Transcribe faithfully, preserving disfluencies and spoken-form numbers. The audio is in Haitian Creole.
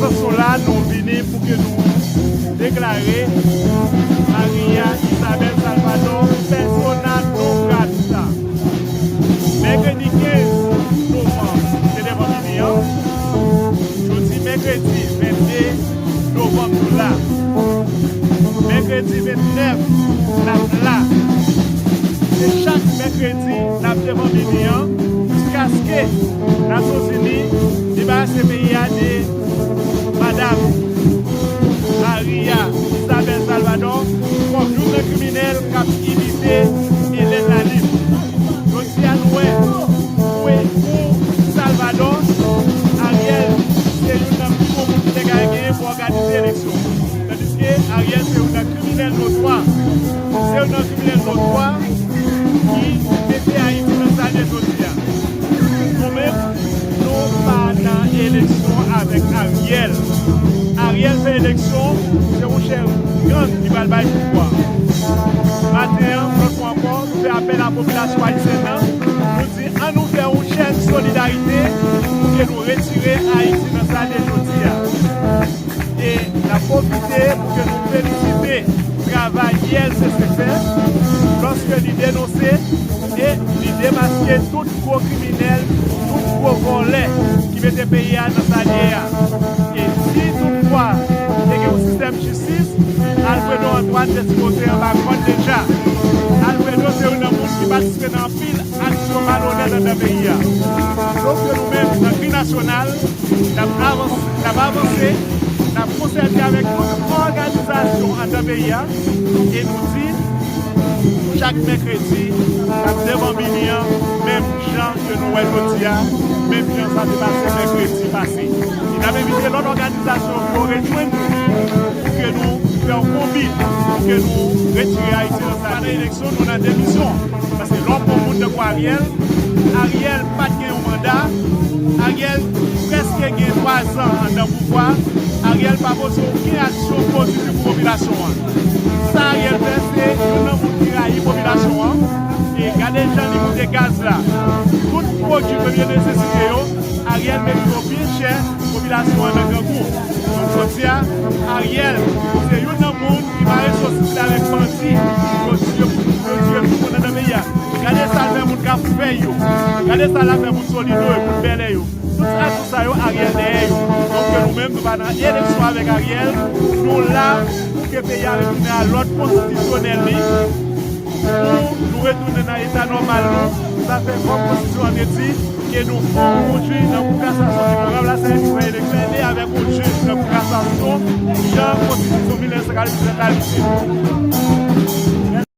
Sesyon la, nou vini pou ke nou deklare Maria Isabel Salvador persona non grata. Mèkredi kenz novanm, se devan vini an. Jodi mèkredi vennde novanm nou la. Mèkredi vennèf, n ap la. Se chak mèkredi n ap devan vini an, jiskaske Nasyonzini debarase peyi a de Madam Maria Isabel Salvador kòm youn nan kriminèl k ap imite Hélène Lalime. Jodi a, nou wè pou, pou Salvador, Ariel se youn nan pi bon moun ki te ka genyen pou òganize eleksyon. Tandiske Ariel se youn nan kriminèl notwa. Se youn nan kriminèl notwa ki mete Ayiti nan sa l ye jodi a. Nou menm, nou pa nan eleksyon avèk Ariel. Ariel fè eleksyon, se yon chèf gang ki pral bay pouvwa. Maten an, yon lòt fwa ankò, nou fè apèl a popilasyon ayisyèn nan. Nou di, ann nou fè yon chèn solidarite pou ke nou retire Ayiti nan sa l ye jodi a. E n ap pwofite pou ke nou felisite travay I L C C fè, lòske li denonse e li demaske tout gwo kriminèl, tout gwo vòlè ki mete peyi a nan sa l ye a. E si toutfwa te gen yon sistèm jistis, Alfredo Antoine te sipoze anba kòd deja. Alfredo se youn nan moun ki patisipe nan anpil aksyon malonèt anndan peyi a. Donk, nou menm, nan Kri Nasyonal, n ap avans-, n ap avanse, n ap konsète avèk tout òganizasyon anndan peyi a, e nou di, chak mèkredi, n ap devan vini an, menm jan ke nou wè jodi a, menm jan sa te pase mèkredi pase. E n ap envite lòt òganizasyon pou yo rejwenn nou, pou ke nou fè yon konbit, pou ke nou retire Ayiti nan sa l ye. Eleksyon, nou nan demizyon. Paske lè w pran moun tankou Ariel, Ariel pa t gen yon manda, Ariel prèske gen twa zan anndan pouvwa, Ariel pa poze okenn aksyon pozitif pou popilasyon an. Sa Ariel fè, se youn nan moun ki rayi popilasyon an. E gade jan li moute gaz la. Tout pwodui premye nesesite yo, Ariel mete yo byen chè, popilasyon an nan grangou. Donk, jodi a, Ariel, se youn nan moun ki mare sosis li avèk bandi, yo tiye, yo tiye tout moun anndan peyi a. Gade sa l fè moun Kafou Vèy yo. Gade sa l ap fè moun Solino yo, moun Bèlè yo. Tout sa, tout sa yo, Ariel dèyè yo. Donk, nou menm, nou pa nan eleksyon avèk Ariel. Nou la pou ke peyi a retounen a lòd konstitisyonèl li. Pou nou retounen nan eta nòmal nou, sa fè kòm konstitisyon an te di, ke nou fè yon jij nan kou kasasyon ki pou ranplase Ayiti nan eleksyon, e avèk yon jij nan kou kasasyon, jan konstitisyon mil nèf san katreventisèt la li di.